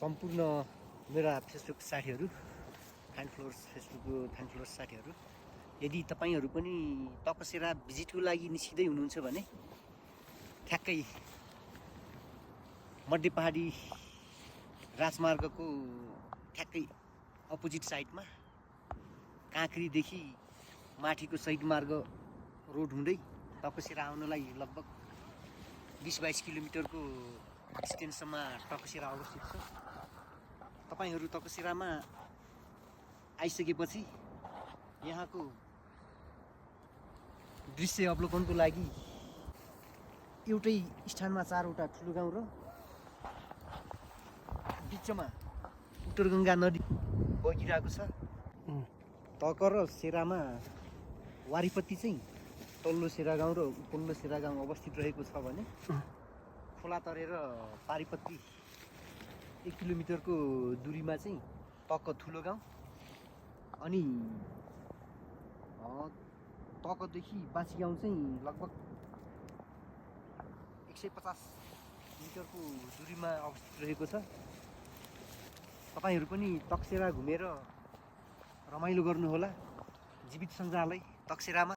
सम्पूर्ण मेरा फेसबुक साथीहरू, फ्यान फ्लोर्स साथीहरू, यदि तपाईँहरू पनि तकसेरा भिजिटको लागि निस्किँदै हुनुहुन्छ भने ठ्याक्कै मध्य पहाडी राजमार्गको ठ्याक्कै अपोजिट साइडमा काँक्रीदेखि माथिको सहिद मार्ग रोड हुँदै तकसेरा आउनलाई लगभग 20-22 किलोमिटरको डिस्टेन्समा तकसेरा अवस्थित छ। तपाईहरू तकसेरामा आइसकेपछि यहाँको दृश्य अवलोकनको लागि एउटै स्थानमा 4वटा ठुलो गाउँ र बिचमा उत्तरगङ्गा नदी बगिरहेको छ। तक र सेरामा वारिपट्टि चाहिँ तल्लो सेरा गाउँ र उपल्लो सेरा गाउँ अवस्थित रहेको छ भने खोला तरेर पारिपट्टि 1 किलोमिटरको दूरीमा चाहिँ तक ठुलो गाउँ अनि तकदेखि बाँची गाउँ चाहिँ लगभग 150 मिटरको दूरीमा अवस्थित रहेको छ। तपाईहरू पनि तकसेरा घुमेर रमाइलो गर्नुहोला। जीवित सञ्ग्रहालय तकसेरामा